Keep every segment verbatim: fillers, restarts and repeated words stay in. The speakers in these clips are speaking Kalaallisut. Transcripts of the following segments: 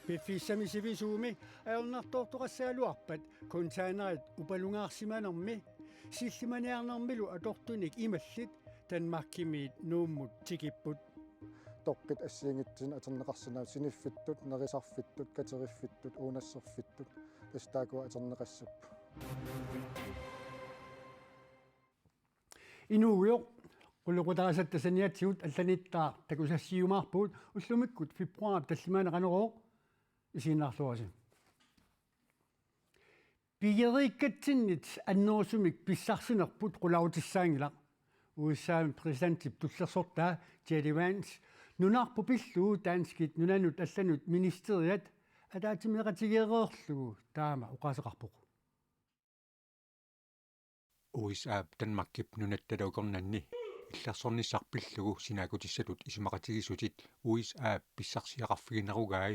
Piffissami sivisuumi ajornartoortoqassagaluarpat containerit upalungaarsimanermi sillimaniarnermilu atortunik imallit Danmarkimiit Nuummut tikipput. Toqqit assigiinngitsunik atorneqarsinnaasut siniffittut, nerisarfittut, kateriffittut, uunasserfittut, tassa taakkua atorneqassapput. Inuugujoq, qulequtaasatta saniatigut allanittaaq takusassiumaarpugut ullumikkut februaarip tallimaani Qanorooq isiginnaarluarisi. Pigeriikkatsinnit annerusumik pissarsinerput qularutissaanngilaq. U S A-mi præsidentip tullersortaa J D Vance nunarput pillugu danskit nunanut allanut ministeriat ataatsimeeqatigeereerlugu taama oqaaseqarpoq. U S A-p Danmarkip nunattalu akornanni illersornissaq pillugu sinaakkutissatut isumaqatigiissutit U S A-p pissarsiaqarfiginerugai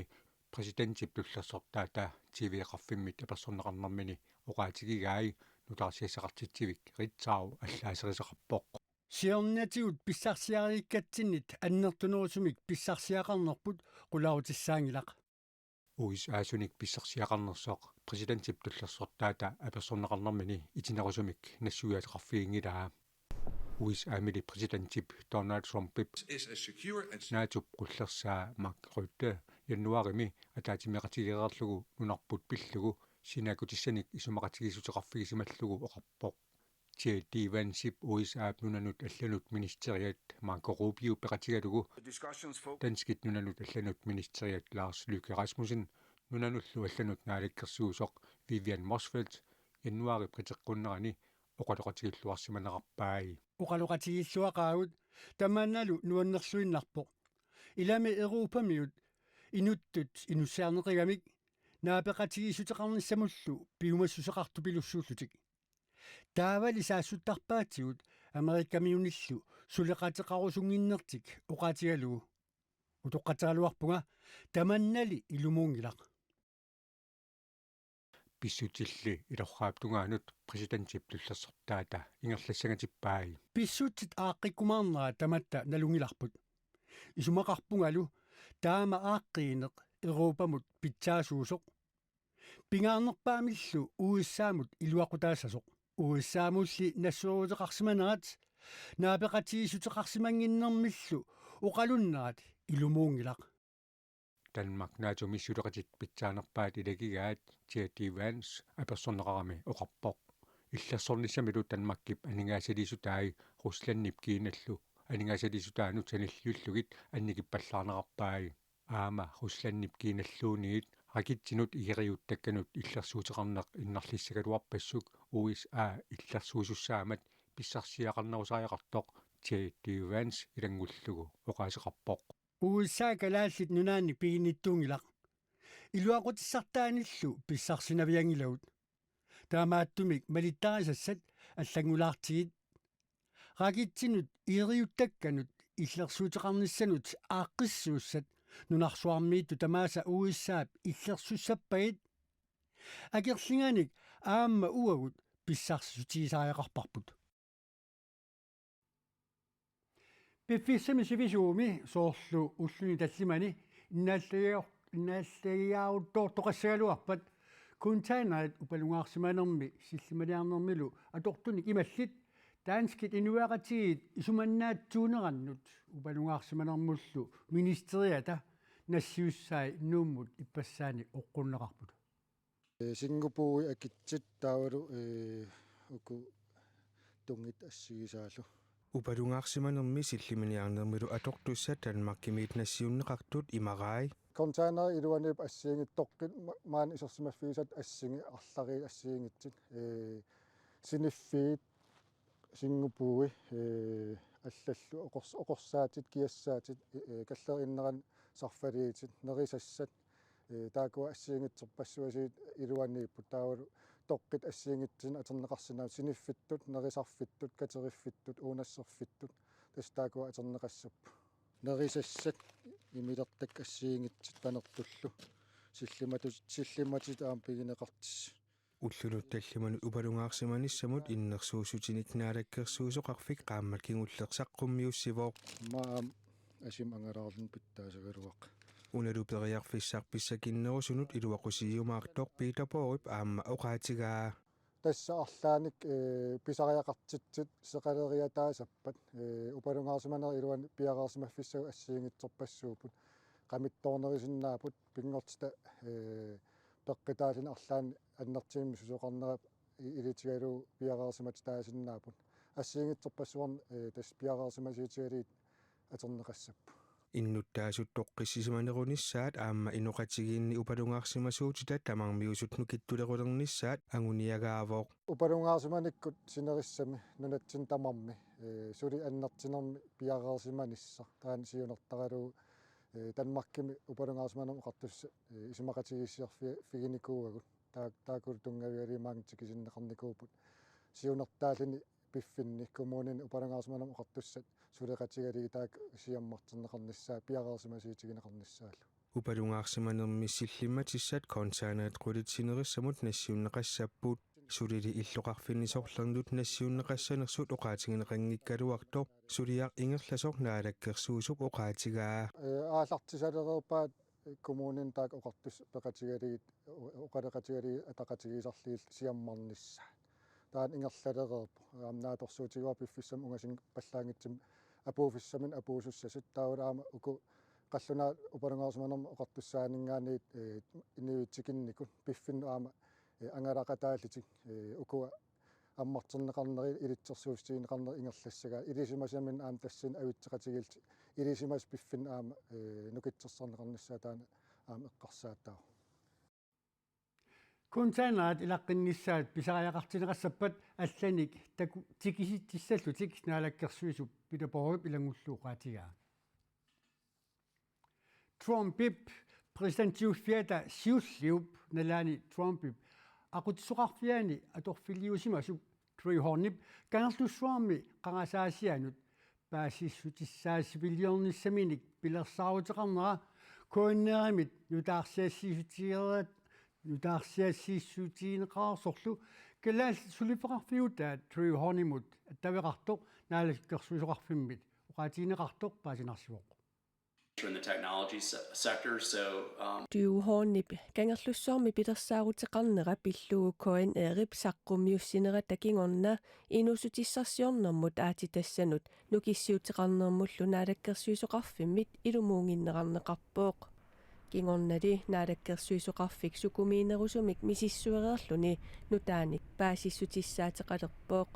præsidentip tullersortaata T V-qaffimmit apersorneqarnermini oqaatigigai nutaarsiassaqartitsivik Ritzau allaaserisaqarpoq. Siornatigut pissarsiariikkatsinnit annertunerusumik pissarsiaqarnerput qularutissaanngilaq. U S A-sunik pissarsiaqarnersoq præsidentip tullersortaata apersorneqarnermini itinerusumik nassuiaateqarfiginngilaa. U S A-mili præsidentip Donald Trumpip is a secure and NATO-p qullersaa Mark Rutte januaarimi ataatsimeeqatigeereerlugu nunarput pillugu sinaakkutissanik isumaqatigiissuteqarfigisimallugu oqarpoq. J D Vancep U S A-p nunanut allanut ministeriat Marco Rubio peqatigalugu danskit nunanut allanut ministeriat Lars Løkke Rasmussen, nunanullu allanut naalakkersuisoq Vivian Motzfeldt januaarip qiteqqunnerani oqaloqatigilluarsimanerarpai. Oqaloqatigilluaqaagut tamannalu nuannerluinnarpoq. Ilami Europamiut inuttut inussiarneqigamik naapeqatigiissuteqarnissamullu piumassuseqartupilussuullutik. Taavali saassuttarpaatigut Amerikamiunillu suleqateqarusunnginnertik oqaatigalugu. Utoqqatseraluarpunga tamannali ilumuunngilaq. Pissutsilli ilorraap tungaanut præsidentip tullersortaata ingerlassangatippai. Pissutsit aaqqikkumaarnerat tamatta nalunngilarput. Isumaqarpungalu taama aaqqiineq Europamut pitsaasuusoq. Pingaarnerpaamillu U S A-mut iluaqutaassasoq. U S A-mulli nassueruteqarsimanerat naapeqatigiissuteqarsimannginnermillu oqalunnerat ilumuunngilaq. Danmark NATO-mi suleqatit pitsaanerpaat ilagigaat J D Vance apersorneqarami oqarpoq. Illersornissamilu Danmarkip aningaasaliissutai Ruslandip Kinallu aningaasaliissutaanut sanilliullugit annikippallaarnerarpai. Aamma Ruslandip Kinalluunniit raketsinut igeriuttakkanut illersuuteqarneq innarlissagaluarpassuk U S A illersuisussaammat pissarsiaqarnerusariaqartoq J D Vance ilanngullugu oqaaseqarpoq. U S A Kalaallit Nunaannik piginnittuunngilaq. Iluaqutissartaanillu pissarsinavianngilagut. Taamaattumik malittarisassat allanngulaartigit. Raketsinut igeriuttakkanut illersuuteqarnissanut aaqqissuussat nunarsuarmiittut tamaasa U S A-p illersussappagit. Akerlianik aamma uagut pissarsissutigisariaqarparput. Piffissami sivisuumi soorlu ulluni tallimani innaallagiar-, innaallagiaruttoortoqassagaluarpat containerit upalungaarsimanermi sillimaniarnermilu atortunik imallit danskit inuiaqatigiit isumannaatsuunerannut upalungaarsimanermullu ministeriata nassiussai Nuummut ippassaanik oqqunneqarput. Ee, Singapore akitsit taavalu, ee, uku tunngit assigisaallu. Upalungaarsimanermi sillimaniarnermilu atortussat Danmarkimiit nassiunneqartut imarai. Containerit iluaniipput assigiinngitsut toqqit ma-, maani isersimaffigisat assingi arlariit assigiinngitsut. Ee, siniffiit Singapore, ee, allallu oqors-, oqorsaatit, kiassaatit, ee, ee, kalleriinnerani sarfaliitit, nerisassat, ee, taakkua assigiinngitsorpassuasiit iluaniipput taavalu toqqit assigiinngitsunik atorneqarsinnaasut siniffittut, nerisarfittut, kateriffittut, uunasserfittut, tassa taakkua atorneqassapput. Nerisassat imilertakkat assigiinngitsut panertullu sillimatut, sillimatit aamma pigineqartut. Ullunut tallimanut upalungaarsimanissamut innersuussutinik naalakkersuisoqarfik qaammat kingulleq saqqummiussivoq. Aamma asima angalaarluni pitsaasagaluaq. Unalu periarfissarpassuarnik iluaqusiiumaartoq Peter Borgip aamma oqaatigaa. Tassa arlaannik, ee, pisariaqartitsisut seqaleriataasarput, ee, upalungaarsimanerit iluanni piareersimaffissagut assigiinngitsorpassuupput, qamittoornerisinnaapput, pinngortitaq, ee, peqqutaalluni arlaannik annertuumik susoqarnera i-, ilutigalugu piareersimatitaasinnaapput. Assigiinngitsorpassuarnik, ee, tassa piareersimasuutigalugit atorneqassapput. Innuttaasut toqqissisimanerunissaat aamma inoqatigiinni upalungaarsimasuutitat tamarmiusut nukittulerulernissaat anguniagaavoq. Upalungaarsimanikkut sinerissami nunatsinni tamarmi, ee, suli annertunermik piareersimanissaq. Taanna siunertaralugu, ee, Danmarkimi upalungaarsimanermut oqartussat, ee, isumaqatigiissiorfi-, figinikuuagut. Taa-, taakkulu tunngavigalugit maanga tikisinneqarnikuupput. Siunertaalluni piffinni kommunini upalungaarsimanermut oqartussat suleqatigalugit taakku siammarterneqarnissaat piareersimasuutigineqarnissaallu. Upalungaarsimanermi sillimmatissat koncernit qulit sinerissamut nassiunneqassapput. Sulili illoqarfinni sorlernut nassiunneqassanersut oqaatigineqanngikkaluartoq suliaq ingerlasoq Naalakkersuisup oqaatigaa. Ee, aallartisalereerpaat kommunini taakku oqartussat peqatigalugit, o-, oqaloqatigalugit ataqatigiisarlugillu siammarnissaat. Taanna ingerlalereerpoq. Aamma naatsorsuutigaara piffissami ungasinngippallaanngitsumik apuuffissaminnik apuussussasut. Taavalu aamma uku qallunaat upalungaarsimanermut oqartussaaninngaanniit, ee, inuit tikinnikut piffinnut aamma, ee, angalaqataallutik, ee, ukua ammarterneqarneri ilitsersuussutigineqarneri ingerlassagaat. Ilisimasaminnut aamma tassani avitseqatigiillutik ilisimasat piffinnik aamma, ee, nukittorsarneqarnissaat taanna aamma eqqarsaataavoq. Konteinerit ilaqqinnissaat pisariaqartinneqassappat allanik taku-, tikisitsissallutik Naalakkersuisup Peter Borgip ilanngullugu oqaatigaa. Trumpip præsidentiuffiata siulliup nalaani Trumpip aqutsisoqarfiani atorfiliusimasup Drew Hornip Kangerlussuarmi qarasaasianut paasissutissaasiviliornissaminik pilersaaruteqarnera K N R-imit nutaarsiassiissutigerat-, nutaarsiassiissutigineqarsorlu Kalaallit Suliffeqarfiutaat Drew Hornimut attaveqartoq Naalakkersuisoqarfimmit oqaatigineqartoq paasinarsivoq. In the technology se-, sector, so, um, Drew Hornip Kangerlussuarmi pilersaaruteqarnera pillugu K N R-ip saqqummiussinerata kingorna inuussutissarsiornermut aatsitassanut nukissiuteqarnermullu Naalakkersuisoqarfimmit ilumuunnginnerarneqarpoq. Kingornali Naalakkersuisoqarfik sukumiinerusumik misissuereerluni nutaanik paasissutissaateqalerpoq.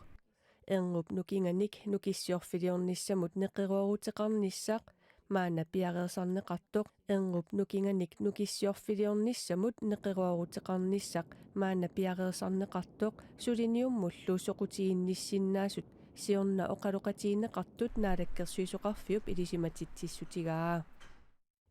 Erngup nukinganik nukissiorfiliornissamut neqerooruteqarnissaq maanna piareersarneqartoq, erngup nukinganik nukissiorfiliornissamut neqerooruteqarnissaq maanna piareersarneqartoq suliniummullu soqutiginnissinnaasut siorna oqaloqatigineqartut Naalakkersuisoqarfiup ilisimatitsissutigaa.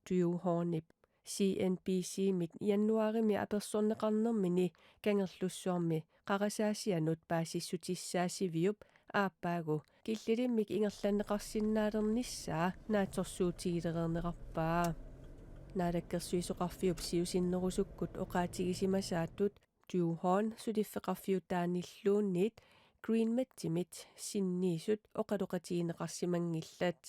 Drew Hornip C N B C-mit januaarimi apersorneqarnermini Kangerlussuarmi qarasaasianut paasissutissaasiviup aappaagu killilimmik ingerlanneqarsinnaalernissaa naatsorsuutigilereernerarpaa. Naalakkersuisoqarfiup siusinnerusukkut oqaatigisimasaatut Drew Horn suliffeqarfiutaanilluunniit GreenMetimit sinniisut oqaloqatigineqarsimanngillat.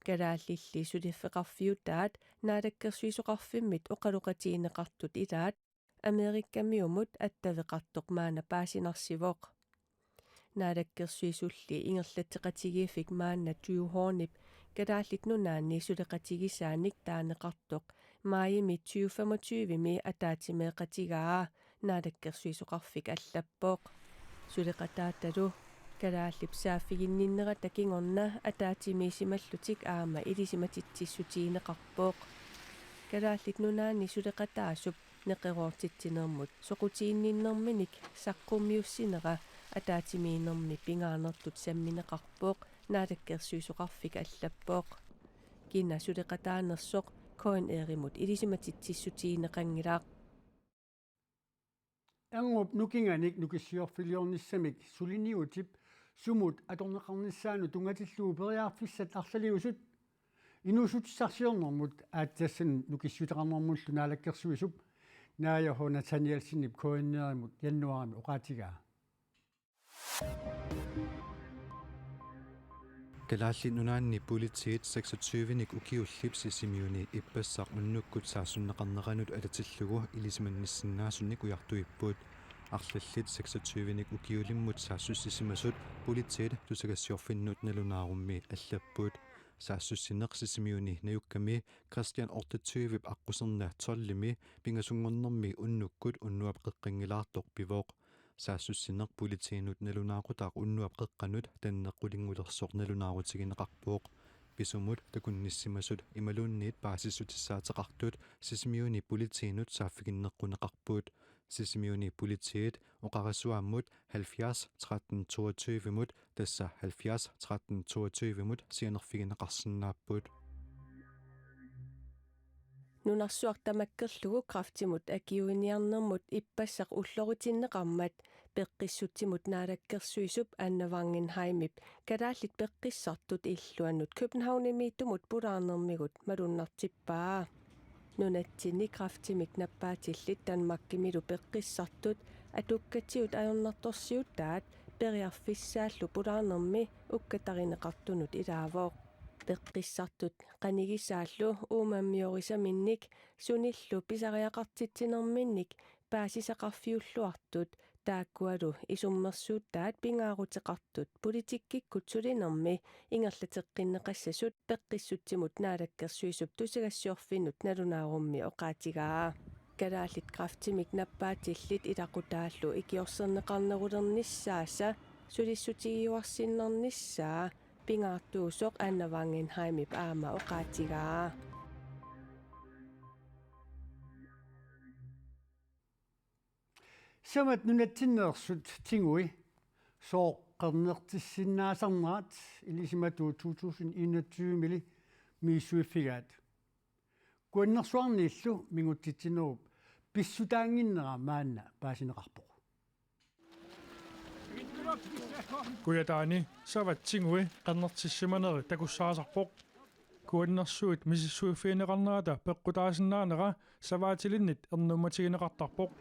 Kalaallilli suliffeqarfiutaat Naalakkersuisoqarfimmit oqaloqatigineqartut ilaat Amerikamiumut attaveqartoq maanna paasinarsivoq. Naalakkersuisulli ingerlatseqatigiiffik maanna Drew Hornip Kalaallit Nunaanni suleqatigisaanik taaneqartoq maajimi tyve femogtyve-mi ataatsimeeqatigaa Naalakkersuisoqarfik allappoq. Suleqataatalu kalaallip saaffiginninnerata kingorna ataatsimiisimallutik aamma ilisimatitsissutigineqarpoq. Kalaallit Nunaanni suleqataasup neqeroortitsinermut soqutiginninnerminik saqqummiussinera ataatsimiinnermi pingaarnertut sammineqarpoq, Naalakkersuisoqarfik allappoq. Kina suleqataanersoq K N R-imut ilisimatitsissutigineqanngilaq. Erngup nukinganik nukissiorfiliornissamik suliniutip sumut atorneqarnissaanut tunngatillugu periarfissat arlaliusut inuussutissarsiornermut aatsitassanut nukissiuteqarnermullu Naalakkersuisup Naaja H. Nathanielsenip K N R-imut januaarimi oqaatigaa. Kalaallit Nunaanni politiit seksogtyvenik ukiullip Sisimiuni ippassaq unnukkut saassunneqarneranut atatillugu ilisimannissinnaasunik ujartuipput. Arlallit seksogtyvenik ukiulimmut saassussisimasut politiit tusagassiorfinnut nalunaarummi allapput. Saassussineq Sisimiuni najukkami Christian otteogtyve aqquserna tolvimi pingasunngornermi unnukkut unnuap qeqqanngilaartoq pivoq. Saassussineq politiinut nalunaaqutaq unnuap qeqqanut tanneq qulinngulersoq nalunaarutigineqarpoq. Pisumut takunnissimasut imaluunniit paasissutissaateqartut Sisimiuni politiinut saaffiginneqquneqarput. Sisimiuni politiit oqarasuaammut halvfjerds tretten toogtyve-mut, tassa halvfjerds tretten toogtyve-mut sianerfigineqarsinnaapput. Nunarsuaq tamakkerlugu kræftimut akiuiniarnermut ippassaq ulloritinneqarmat peqqissutsimut naalakkersuisup Anna Wangenheimip kalaallit peqqissartut illuannut Københavnimiittumut pulaarnermigut malunnartippaa. Nunatsinni kræftimik nappaatillit Danmarkimilu peqqissartut atukkatigut ajornartorsiutaat periarfissaallu pulaarnermi ukkatarineqartunut ilaavoq. Peqqissartut qanigisaallu uumammiorisaminnik sunillu pisariaqartitsinerminnik paasisaqarfiulluartut taakkualu isummersuutaat pingaaruteqartut politikkikkut sulinermi ingerlateqqinneqassasut peqqissutsimut naalakkersuisup tusagassiorfinnut nalunaarummi oqaatigaa. Kalaallit kræftimik nappaatillit ilaqutaallu ikiorserneqarnerulernissaasa sulissutigiuarsinnarnissaa pingaartuusoq Anna Wangenheimip aamma oqaatigaa. Savat nunatsinneersut tingui sooq qernertissinnaasarnerat ilisimatuut to tusind enogtyve-mili misissuiffigaat. Kuannersuarniillu mingutsitsinerup pissutaannginnera maanna paasineqarpoq. Kujataani savat tingui qernertissimaneri takussaasarpoq. Kuannersuit misissuiffigineqarnerata peqqutaasinnaanera savaatilinnit ernummatigineqartarpoq.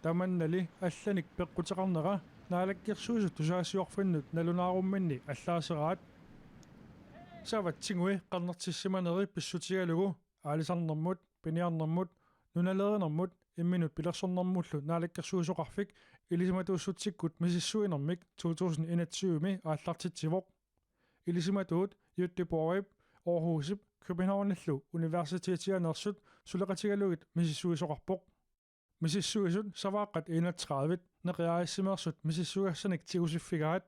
Tamannali allanik peqquteqarnera naalakkersuisut tusagassiorfinnut nalunaarumminni allaaseraat. Savat tingui qernertissimaneri pissutigalugu aalisarnermut, piniarnermut, nunalerinermut imminut pilersornermullu naalakkersuisoqarfik ilisimatuussutsikkut misissuinermik to tusind enogtyve-mi aallartitsivoq. Ilisimatuut Göteborgip, Aarhusip Københavnillu universitetianeersut suleqatigalugit misissuisoqarpoq. Misissuisut savaaqqat enogtredive neqiaasimeersut misissugassanik tigusiffigaat.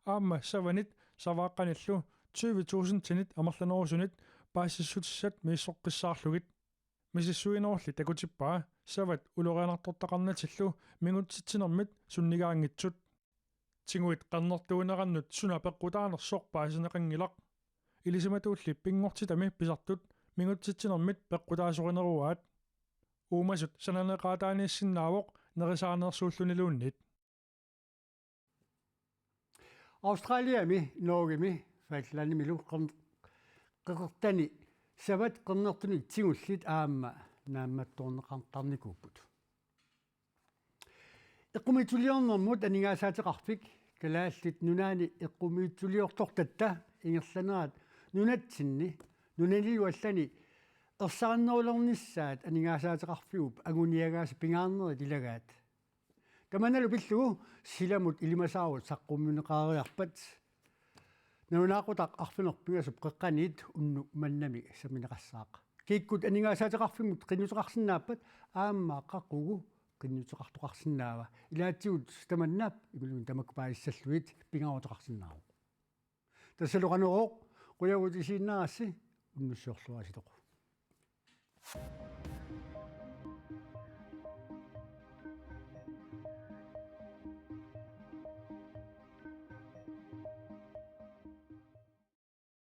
Aamma savanit savaaqqanillu tyve tusindinit amerlanerusunit paasissutissat misissoqqissaarlugit. Misissuinerulli takutippaa savat ulorianartortaqarnatillu mingutsitsinermit sunnigaanngitsut. Tinguit qernertuunerannut suna peqqutaanersoq paasineqanngilaq. Ilisimatuulli pinngortitami pisartut mingutsitsinermit peqqutaasorineruaat. Uumasut sananeqaataaniissinnaavoq nerisaaneersuulluniluunniit. Australiami, Norgemi, Falklandimilu qern-, qeqertani savat qernertunik tingullit aamma naammattoorneqartarnikuupput. Eqqumiitsuliornermut aningaasaateqarfik Kalaallit Nunaanni eqqumiitsuliortortatta ingerlanerat nunatsinni nunanilu allani ersarinnerulernissaat aningaasaateqarfiup anguniagaasa pingaarnerit ilagaat. Tamannalu pillugu silamut ilimasaarut saqqummiunneqareeriarpat nalunaaqutaq arfineq-pingasup qeqqaniit unnuk mannami sammineqassaaq. Kikkut aningaasaateqarfimmut qinnuteqarsinnaappat aamma qaqugu qinnuteqartoqarsinnaava. Ilaatigut tamanna imaluunniit tamakku paasissallugit pingaaruteqarsinnaavoq. Tassalu Qanorooq, qujavugut isiginnaarassi, unnussiorluarisi toqu.